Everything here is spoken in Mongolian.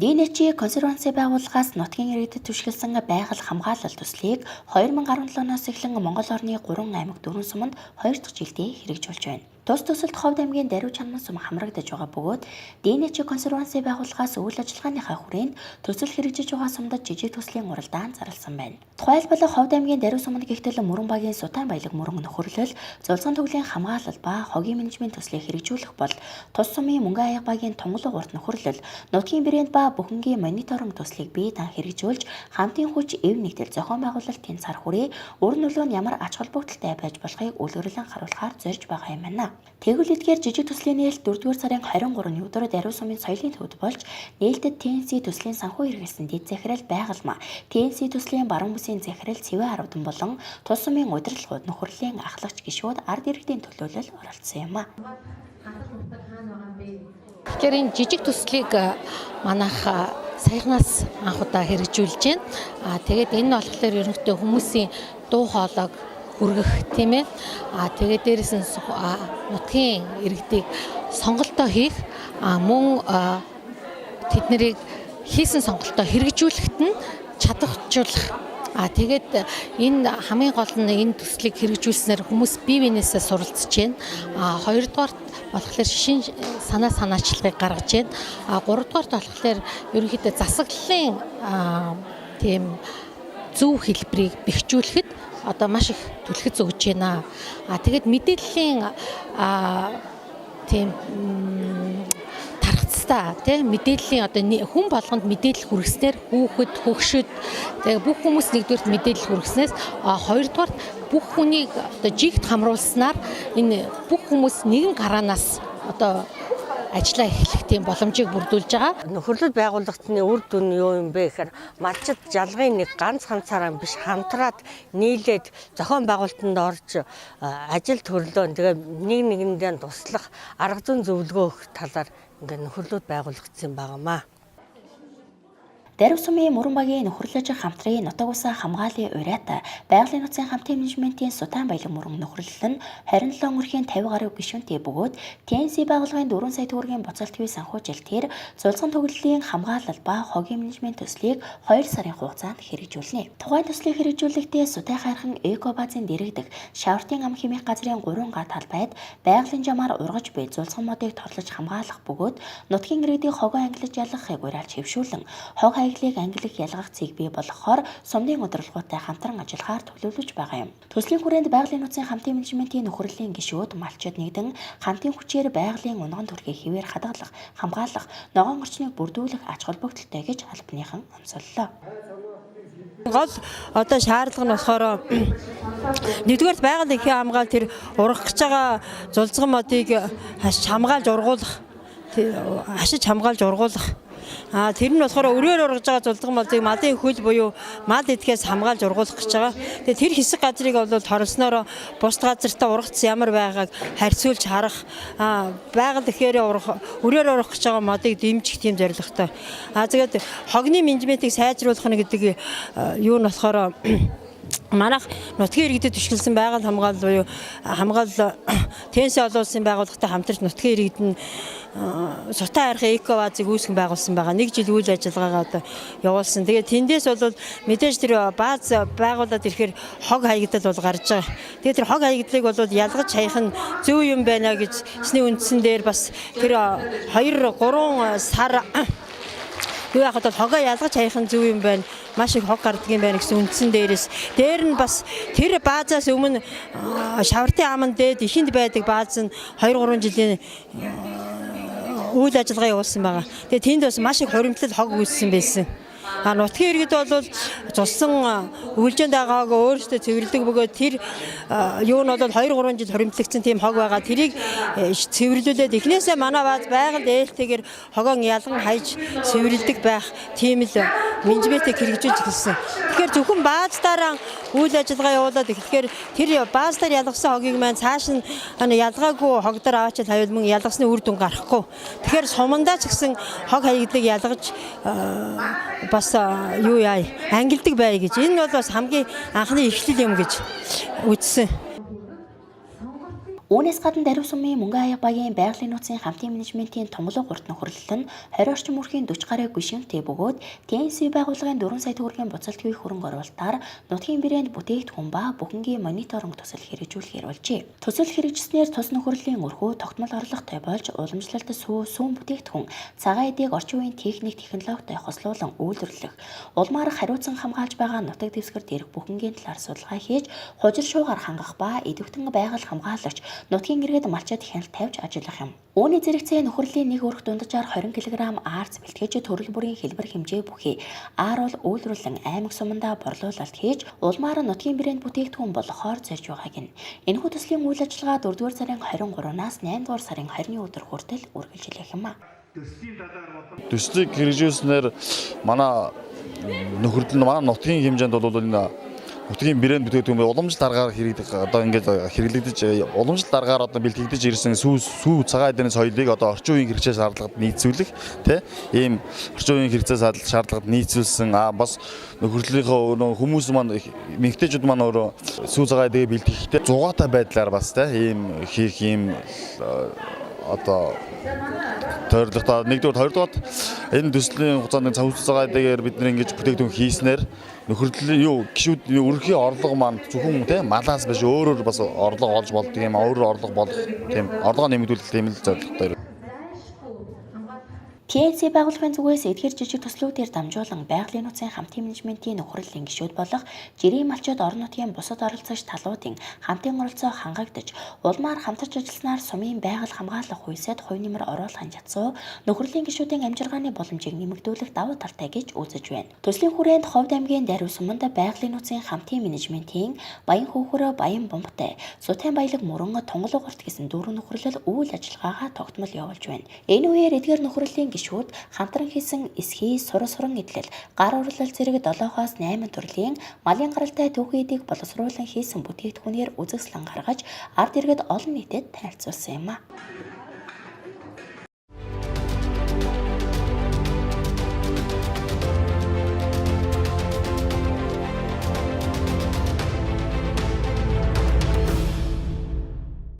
Динэчи Консерванси байгууллагаас нутгийн иргэдэд түшгэлсэн байгаль хамгаалал төслийг 2017 оноос эхлэн Монгол орны 3 аймаг 4 суманд 2 дахь жилдээ хэрэгжүүлж байна. Тус төсөлд Ховд аймгийн Даруй чанман сум хамрагдаж байгаа бөгөөд Динэчи Консерванси байгууллагаас үйл ажиллагааныхаа хүрээнд төсөл хэрэгжиж байгаа сумдад жижиг төслийн уралдаан зарласан байна. Тухайлбал, Ховд аймгийн Даруй суманд гихтэл Мөрөн багийн Сутаан баялаг мөрөн нөхөрлөл зулцхан төглийн хамгаалал ба хогийн менежмент төслийг хэрэгжүүлэх бол тус сумын Мөнгөн аяга багийн тунгалаг урт нөхөрлөл нутгийн брэнд ба бүхэнгийн мониторинг төслийг бие даан хэрэгжүүлж, хамтын хүч эв нэгдэл зохион байгуулалтын цар хүрээ үр нөлөө нь ямар ач холбогдолтой байж болохыг үлгэрлэн харуулахаар зорж байгаа юм байна. Тэгвэл эдгээр жижиг төслийн нээлт 4-р сарын 23-ны өдөр Даруй сумын соёлын төвд болж, нээлтэд ТНЦ төслийн санхүү хэрэглэсэн дэд захирал Байгалмаа, ТНЦ төслийн баруун бүсийн захирал Цэвэ Аравдан болон тус сумын удирдлагууд, нөхөрлөлийн ахлагч гишүүд, ард иргэдийн төлөөлөл оролцсон юм а. Тэгэхээр энэ жижиг төслийг манайх саяхнаас анх удаа хэрэгжүүлж байна. Тэгээд энэ нь болохоор ерөнхийдөө хүмүүсийн дуу хоолойг хүргэх, тийм ээ. Тэгээд дээрэс нь нутгийн иргэдийг сонголтоо хийх, мөн тэднийг хийсэн сонголтоо хэрэгжүүлэхэд нь чадваржуулах. Тэгээд энэ хамгийн гол нь энэ төслийг хэрэгжүүлснээр хүмүүс бие биенээсээ суралцж байна. Хоёрдугаарт болохоор шинэ санаа санаачлагыг гаргаж байна. Гуравдугаарт болохоор ерөнхийдөө засаглалын тийм зөв хэлбэрийг бэхжүүлэхэд одоо маш их түлхэц өгж байна. Тэгээд мэдээллийн тийм тархацтай, тийм мэдээллийн одоо хүн болгонд мэдээлэл хүргэснээр хүүхэд, хөгшөд, тэгээ бүх хүмүүс нэгдүгээрт мэдээлэл хүргэснээс, хоёрдугаарт бүх хүнийг одоо жигт хамруулснаар энэ бүх хүмүүс нэгэн гараанаас одоо ажлаа эхлэх тийм боломжийг бүрдүүлж байгаа. Нөхөрлөл байгууллагын үр дүн юу юм бэ гэхээр малчид жалгын нэг ганц ганцаараа биш, хамтраад нийлээд зохион байгуулалтанд орж ажил төрлөө, тэгээ нэг нэгэндээ туслах, арга зүйн зөвлөгөө өгөх талаар ингээд нөхөрлүүд байгуулагдсан байгаамаа. Даруй сумын Мөрөн багийн нөхөрлөж хамтрын нутаг усаа хамгааллын уриатай байгалийн нууцын хамтын менежментийн Сутаан баялаг мөрөн нөхөрлөл нь 27 өрхийн 50 гаруй гишүүнтэй бөгөөд ТНЦ байгууллагын 4 сая төгрөгийн буцалтгүй санхүүжилтээр зулцхан төгөллийн хамгаалал ба хогийн менежмент төслийг 2 сарын хугацаанд хэрэгжүүлнэ. Тухайн төслийг хэрэгжүүлэхдээ Сутай хайрхан эко баазын дэрэгдэх Шавртын ам химийн газрын 3 га талбайд байгалийн жамаар ургаж буй зулцхан модыг торлож хамгаалах бөгөөд нутгийн иргэдийг хогоо ангилаж ялгахыг уриалж хэвшүүлэн хог хаягдлыг ангилах ялгах цэг бий болгохоор сумын удирдлагуудтай хамтран ажиллахаар төлөвлөж байгаа юм. Төслийн хүрээнд байгалийн нууцын хамтын менежментийн нөхөрлөлийн гишүүд, малчид нэгдэн хамтын хүчээр байгалийн унган төрхийг хэвээр хадгалах, хамгаалах, ногоон орчныг бүрдүүлэх ач холбогдолтой гэж албаныхан онцоллоо. Гол одоо шаардлага нь болохоор нэгдүгээр байгаль эрхийн хамгаал, тэр ургах гэж байгаа зулцган модыг хамгаалж ургуулах, хашиж хамгаалж ургуулах. Тэр нь болохоор өрөөр ургаж байгаа зулдган модыг малын хөл буюу мал идэхээс хамгаалж ургуулах гэж байгаа. Тэгээ тэр хэсэг газрыг бол торлосноор бусд газартаа ургац ямар байгааг харьцуулж харах, байгаль эхээр ургах, өрөөр ургах гэж байгаа модыг дэмжих тийм зорилготой. Тэгээд хогны менежментийг сайжруулах нь гэдэг юу нь болохоор манайх нутгийн иргэдэд түшгэлсэн байгаль хамгаалал буюу хамгаалал ТНЦ олон улсын байгууллагатай хамтарч нутгийн иргэд нь Сутаа архын эко баазыг үүсгэн байгуулсан байгаа. Нэг жил үйл ажиллагаагаа одоо явуулсан. Тэгээд тэндээс бол мэдээж тэр бааз байгуулад ирэхээр хог хаягдал бол гарч байгаа. Тэгээд тэр хог хаягдлыг бол ялгаж хаях нь зөв юм байна гэсний үндсэн дээр бас тэр 2 3 сар юу яхад бол хогоо ялгаж хаях нь зөв юм байна. Маш их хог гардаг юм байна гэсэн үндсэн дээрээс дээр нь бас тэр баазаас өмнө шавртын аман дээд ихэнд байдаг бааз нь 2 3 жилийн үйл ажиллагаа явуулсан байгаа. Тэгээ тэнд бас маш их хуримтлал хог үүссэн байсан. Нутгийн иргэд бол цуссан өвлжөөнд байгаа хог өөрсдөө цэвэрлдэг бөгөөд тэр юу нь бол 2 3 жил хуримтлагдсан тийм хог байгаа. Тэрийг цэвэрлүүлээд эхнээсээ манай бааз байгальд ээлтэйгээр хогоон ялган хайж цэвэрлдэг байх тийм л менежментийг хэрэгжүүлж эхэлсэн. Тэгэхээр зөвхөн бааздараа үйл ажиллагаа явуулаад эхлэхээр тэр бааздар ялгасан хогийг маань цааш нь ялгаагүй хог дээр аваачаад тавиул мөн ялгасны үр дүн гарахгүй. Тэгэхээр сумандаа ч гэсэн хог хаягдлыг ялгаж бас юу яа ангилдаг бай гэж. Энэ бол бас хамгийн анхны эхлэл юм гэж үзсэн. Үүнээс гадна Дарив сумын мөнгөн аяга багийн байгалийн нууцын хамтын менежментийн тунгалаг урт нөхөрлөл нь 20 орчим өрхийн 40 гаруй гишүүнтэй бөгөөд ТНС байгууллагын 4 сая төгрөгийн буцалтгүй хөрөнгө оруулалтаар нутгийн брэнд бүтээгдэхүүн ба бүхэнгийн мониторинг төсөл хэрэгжүүлэхээр болжээ. Төсөл хэрэгжснээр тус нөхөрлийн өрхөө тогтмол орлоготой болж уламжлалт сүү, сүүн бүтээгдэхүүн, цагаан эдийг орчин үеийн техник технологитой хослуулан үйлдвэрлэх, улмаар хариуцсан хамгаалж байгаа нутаг дэвсгэр дээрх бүхэнгийн талаар судалгаа хийж, хужир шуугаар хангах ба идэвхтэн байгаль хамгаалагч нутгийн иргэд малчид хяналт тавьж ажиллах юм. Үүний зэрэгцээ нөхөрлийн нэг өрх дунджаар 20 кг аарц бэлтгэж төрөл бүрийн хэлбэр хэмжээ бүхий ааруул үйлдвэрлэн аймаг сумандаа борлуулалт хийж улмаар нутгийн брэнд бүтээгдэхүүн болгохоор зорж байгааг нь. Энэхүү төслийн үйл ажиллагаа 4-р сарын 23-наас 8-р сарын 20-ны өдөр хүртэл үргэлжлэх юм а. Төслийг хэрэгжүүлснээр манай нөхөрлөл нь манай нутгийн хэмжээнд бол энэ нутгийн брэнд бүтээгдэхүүн уламжлалт аргаар хэрэглэх одоо ингээд хэрэглэгдэж уламжлалт аргаар одоо бэлтгэгдэж ирсэн сүү цагаан эдийн соёлыг одоо орчин үеийн хэрэгцээ шаардлагад нийцүүлэх тий ийм орчин үеийн хэрэгцээ шаардлагад нийцүүлсэн бас нөхөрлөлийнхөө өөрөө хүмүүс маань эмэгтэйчүүд маань өөрөө сүү цагаан эдгээ бэлтгэхдээ зугаатай байдлаар бас тий ийм хийх ийм одоо тойрлогтой нэгдүгээр хоёрдугаар энэ төслийн хугацаанд цавц цагаан эдгээр бид нар ингэж бүтээгдэхүүн хийснээр нөхөрлөлийн юу гişүүд өрхийн орлого маань зөвхөн тий малаас биш өөрөөр бас орлого олж болдго юм өөрөөр орлого болох тийм орлогоо нэмэгдүүлэх тийм л зорилготой. ТНЦ байгууллагын зүгээс эдгээр жижиг төслүүдээр дамжуулан байгалийн нууцын хамтын менежментийн нөхөрлөлийн гишүүд болох жирийн малчид орон нутгийн бусад оролцогч талуудын хамтын оролцоо хангагдаж улмаар хамтарч ажилласанаар сумын байгаль хамгаалах хүйсэд хувь нэмэр оруулахын чадсан нөхөрлийн гишүүдийн амжиргааны боломжийг нэмэгдүүлэх давуу талтай гэж үзэж байна. Төслийн хүрээнд Ховд аймгийн Дарив суманд байгалийн нууцын хамтын менежментийн Баян хөөхөрөө Баян бомбтай, Сутайн баялаг мөрөн Тунгалаг урт гэсэн дөрвөн нөхөрлөл үйл ажиллагаагаа тогтмол явуулж байна. Энэ үеэр эдгээр нөхөрлийн гишүүд хамтран хийсэн эсхий, сур суран эдлэл, гар урлал зэрэг 7-оос 8 төрлийн малын гаралтай түүхий эдийг боловсруулан хийсэн бүтээгдэхүүнээр үзэсгэлэн гаргаж ард иргэд олон нийтэд танилцуулсан юм а.